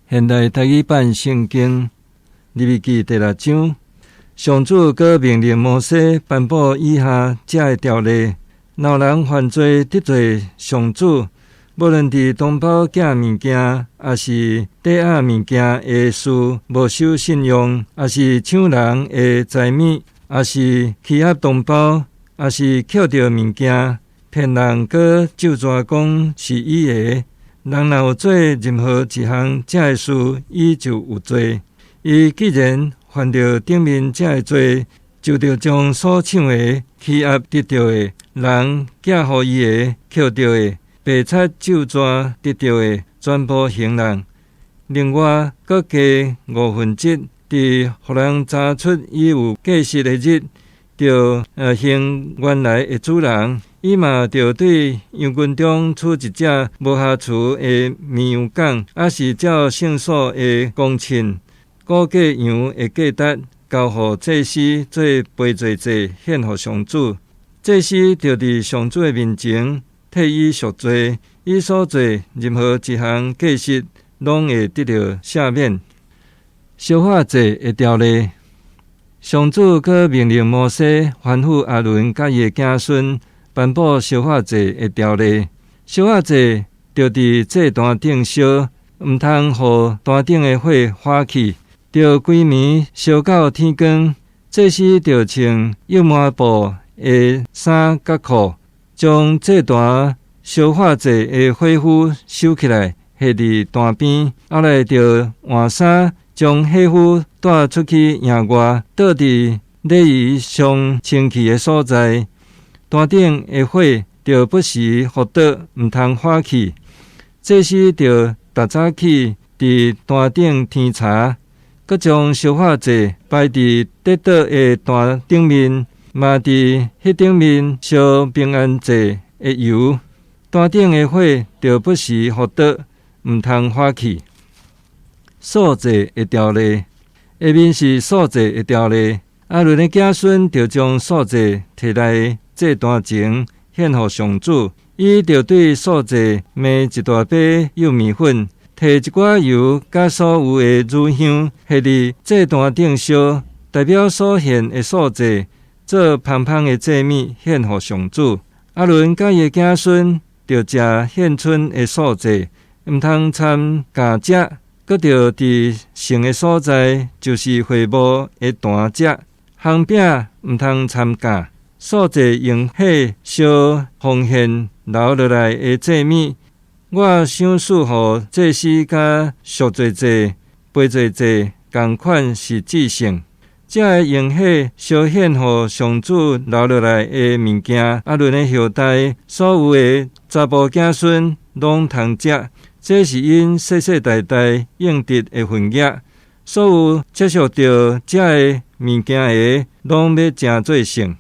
現代台語版聖經利未記第六章，上主閣命令摩西頒布以下這个條例：若有人犯罪得罪上主，無論佇同胞寄物件，抑是抵押物件的事無守信用，抑是搶人的財物，抑是欺壓同胞，抑是抾著物件，騙人閣咒詛講是伊的。人若有做任何一項這个事，伊就有罪。伊既然犯著頂面這个罪，就著將所搶的、欺壓得著的、人寄予伊的、抾著的、白賊咒詛得著的，全部還人。另外，閣加五分之一，佇予人查出伊有過失的日，著還原來的主人。伊嘛著對羊群中取一隻無瑕疵的綿羊犅，抑是照聖所的公秤估計羊的價值，交予祭司做賠罪祭，獻予上主。祭司著佇上主的面前替伊贖罪，伊所做任何一項過失，攏會得著赦免。燒化祭的條例，上主閣命令摩西吩咐亞倫佮伊的子孫，頒布燒化祭的條例。燒化祭著佇祭壇頂燒，毋通予壇頂的火化去，著規暝燒到天光。祭司著穿幼麻布的衫佮褲，將祭壇燒化祭的火烌收起來，繫佇壇邊。後來著換衫，將火烌帶出去營外，倒佇禮儀上清氣的所在。壇頂的火著不時予倒，毋通化去。祭司著逐早起佇壇頂添柴，閣將燒化祭擺佇得倒的壇頂面，嘛佇彼頂面燒平安祭的油。壇頂的火著不時予倒，毋通化去。素祭的條例，下面是素祭的條例。亞倫的子孫著將素祭提來祭壇前獻予上主，伊著對素祭糜一大把幼麵粉，提一寡油，佮所有的乳香，繫佇祭壇頂燒，代表所獻的素祭，做芳芳的祭物獻予上主。亞倫佮伊的子孫著食獻春的素祭，毋通摻酵食，閣著佇聖的所在，就是會幕的壇食，烘餅毋通摻酵。素祭用火燒奉獻留落來的祭物，我賞賜予祭司佮贖罪祭、賠罪祭仝款是至聖。這个用火燒獻予上主留落來的物件，亞倫的後代所有的查埔子孫攏通食，這是𪜶世世代代應得的份額。所有接觸著這个物件的，攏欲成做聖。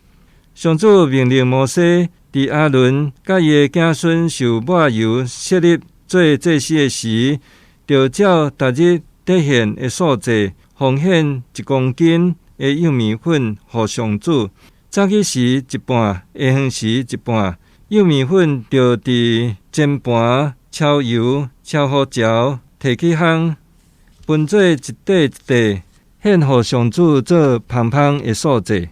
上主命令摩西，佇亞倫佮伊的子孫受抹油設立做祭司的時，著照逐日得獻的素祭，奉獻一公斤的幼麵粉予上主。早起時一半，下昏時一半。幼麵粉著佇煎盤澆油、澆胡椒，提去烘，分做一塊一塊，獻予上主做芳芳的素祭。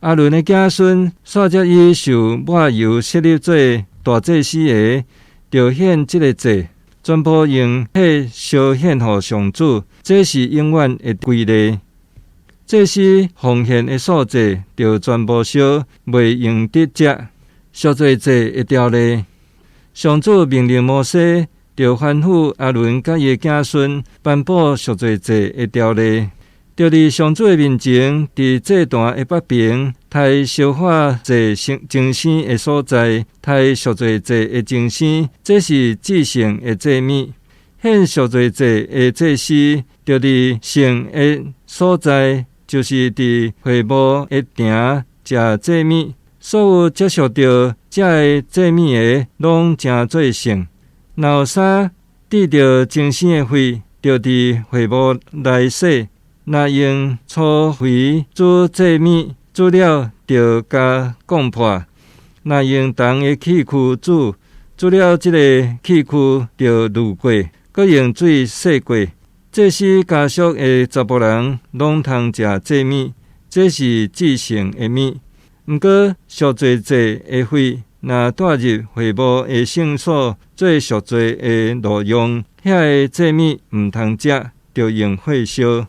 亞倫的子孫，煞才伊受抹油設立做大祭司的，著獻這个祭，全部用火燒獻予上主，這是永遠的規例。祭司奉獻的素祭，著全部燒，袂用得食。贖罪祭的條例，上主命令摩西，著吩咐亞倫佮伊的子孫頒布贖罪祭的條例。著佇上主的面前，佇祭壇的北爿，刣燒化祭精牲的所在，刣贖罪祭的精牲，這是至聖的祭物。獻贖罪祭的祭司，著佇聖的所在，就是佇會幕的埕食祭物。所有接觸著這个祭物的，攏成做聖。若有衫滴著精牲的血，著佇會幕內洗。若用粗糜煮祭物，煮了著共摃破；若用銅的器具煮，煮了這个器具著濾過，閣用水洗過。祭司家屬的查埔人攏通食這物，這是至聖的物。毋過贖罪祭的血，若帶入會幕的聖所做贖罪的路用，遐个祭物毋通食，著用火燒。